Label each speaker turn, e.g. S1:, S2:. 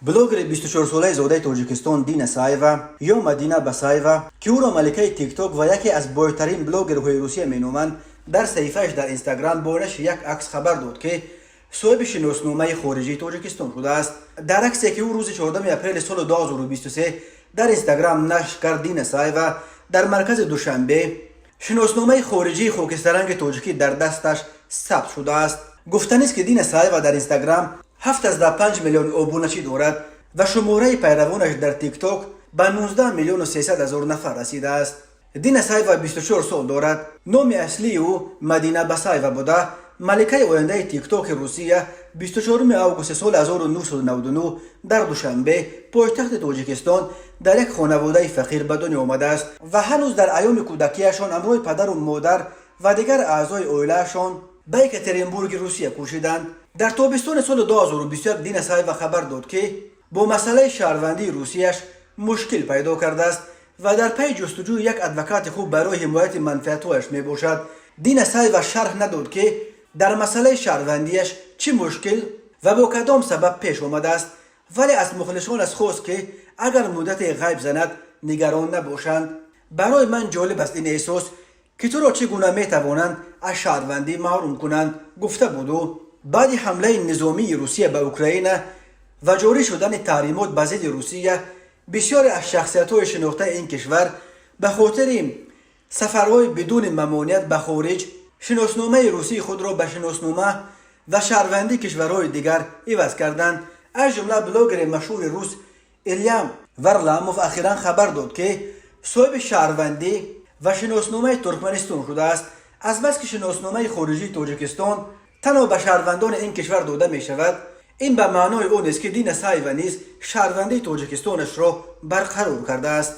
S1: Блогери 24-солаи зодаи Тоҷикистон Дина Саева ё Мадина Басаева, ки ӯро маликаи Тикток ва яке аз бойтарин блогерҳои Русия меноманд, дар саҳифааш дар Инстаграм бо нашри як акс хабар дод, ки соҳиби шиносномаи хориҷии Тоҷикистон шудааст. Дар аксе, ки ӯ рӯзи 4 апрели соли 2023 дар Инстаграм нашр кард, Дина Саева дар маркази Душанбе шиносномаи хориҷии хокистаранги тоҷикӣ дар дасташ сабт шудааст. Гуфтанист, ки Дина Саева дар Инстаграм 7,5 миллион обуначӣ дорад ва шумораи пайравонаш дар Тикток ба 19 миллиону 300 ҳазор нафар расидааст. Дина Саева 24 сол дорад. Номи аслии ӯ Мадина Басаева буда, маликаи ояндаи Тиктоки Русия 24 августи соли 1999 дар Душанбе, пойтахти Тоҷикистон, дар як хонаводаи фақир ба дунё омадааст ва ҳанӯз дар айёми кӯдакиашон ҳамроҳи падару модар ва дигар аъзои оилаашон ба Екатеринбурги Русия кӯчиданд. Дар тобистони соли 2021 Дина Саева хабар дод, ки бо масъалаи шаҳрвандии русияш мушкил пайдо кардааст ва дар пайи ҷустуҷӯи як адвокати хуб барои ҳимояти манфиатҳояш мебошад. Дина Саева шарҳ надод, ки дар масъалаи шаҳрвандиаш чӣ мушкил ва бо кадом сабаб пеш омадааст, вале аз мухлисонаш хост, ки агар муддате ғайб занад, нигарон набошанд. «Барои ман ҷолиб аст ин эҳсос, ки туро чӣ гуна метавонанд аз шаҳрвандӣ маҳрум кунанд», гуфта буд ӯ. Баъди ҳамлаи низомии Русия ба Украина ва ҷорӣ шудани таҳримот ба зидди Русия, бисёре аз шахсиятҳои шинохтаи ин кишвар ба хотири сафарҳои бидуни мамоният ба хориҷ шиносномаи русии худро ба шиноснома ва шаҳрвандии кишварҳои дигар иваз карданд. Аз ҷумла блогери машҳури рус Иля Варламов ахиран хабар дод, ки соҳиби шаҳрвандӣ ва шиносномаи Туркманистон шудааст. Азбаски шиносномаи хориҷии Тоҷикистон танҳо ба шаҳрвандони ин кишвар дода мешавад, ин ба маънои он нест, ки Дина Саева низ шаҳрвандии Тоҷикистонашро барқарор кардааст.